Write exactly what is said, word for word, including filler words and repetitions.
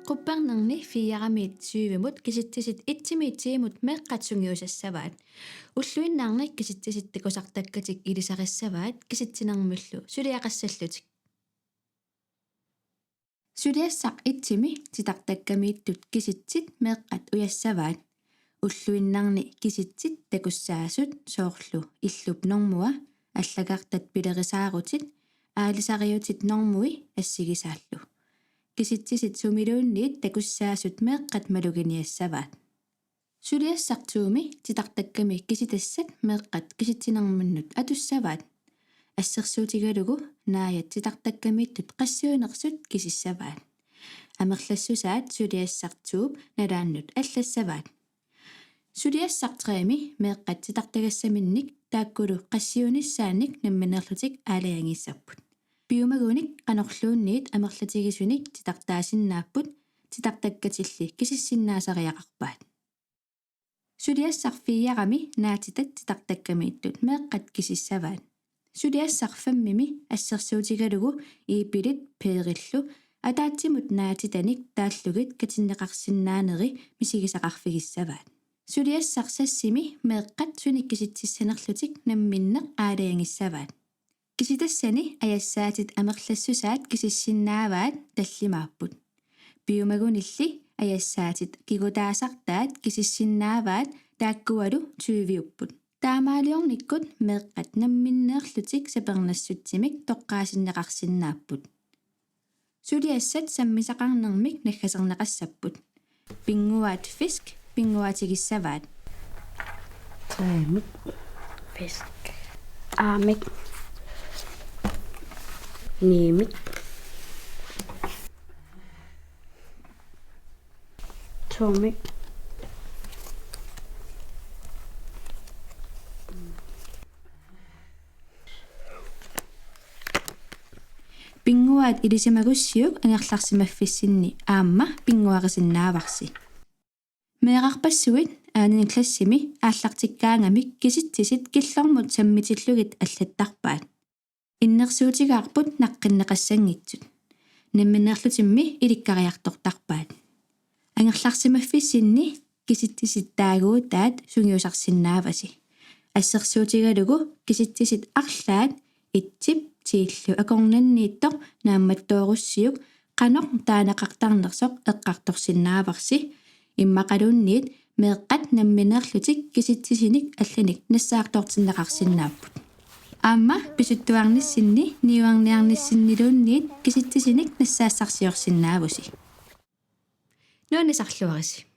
Quppernerni firemiit syvimut kisitsisit etimiit tiimut meeqqat sungiusassavaat. Ulluinnarni kisitsisit takusartakkatik ilisarissavaat kisitsinermillu suliaqassallutik. Suliassaq etimi titartakkamiittut kisitsit meeqqat ujassavaat. Ulluinnarni kisitsit takussaasut soorlu illup normua, allagartat pilerisaarutit, aalisariutit normui assigisaallu. Kisitsisit sumiluunniit takussaasut meeqqat maluginiassavaat. Suliassaq tomi titartakkami kisitassat meeqqat kisitsinerminnut atussavaat. Assersuutigalugu naajat titartakkamiittut qassiunersut kisissavaat. Amerlassusaat suliassaq toob nalaannut allassavaat. Suliassaq tremi meeqqat titartagassaminnik taakkulu qassiunissaannik nammineerlutik aalajangiissapput. Piumagunik qanorluunniit amerlatigisunik titartaasinnaapput, titartakkatilli kisissinnaasariaqarpaat. Suliassaq firemi naatitat titartakkamiittut meeqqat kisissavaat. Suliassaq femimi assersuutigalugu iipilit peerillu ataatsimut naatitanik taallugit katinneqarsinnaaneri misigisaqarfigissavaat. Suliassaq seksimi meeqqat sunik kisitsissanerlutik namminneq aalajangissavaat. Kisitassani ajassaatit amerlassusaat kisissinnaavaat tallimaapput. Piumagunilli ajassaatit kigutaasartaat kisissinnaavaat taakkualu tyviupput. Taamaaliornikkut meeqqat namminneerlutik sapernassutsimik toqqaasinneqarsinnaapput. Suliassat sammisaqarnermik naggaserneqassapput. Pinnguaat fisk pinnguaatigissavaat. Tremit. Fisk. Aamik. Niimik. Tomik. Pinnguaat ilisimagussiuk angerlarsimaffissinni aamma pinnguarisinnaavarsi. Meerarpassuit anden klassimi aallartikkaangamik kisitsisit killormut sammitillugit allattarpaat. Innersuutigaarput naqqinneqassanngitsut. Nammineerlutimmi ilikkariartortarpaat. Angerlarsimaffissinni kisitsisit taaguutaat sungiusarsinnaavasi. Assersuutigalugu kisitsisit arlaat etsip tiillu akornanniittoq naammattoorussiuk qanoq taaneqartarnersoq eqqartorsinnaavarsi, immaqaluunniit meeqqat nammineerlutik kisitsisinik allanik nassaartoortinneqarsinnaapput. Aamma pisuttuarnissinni niuerniarnissinniluunniit kisitsisinik nassaassarsiorsinnaavusi. Nuannisarluarisi.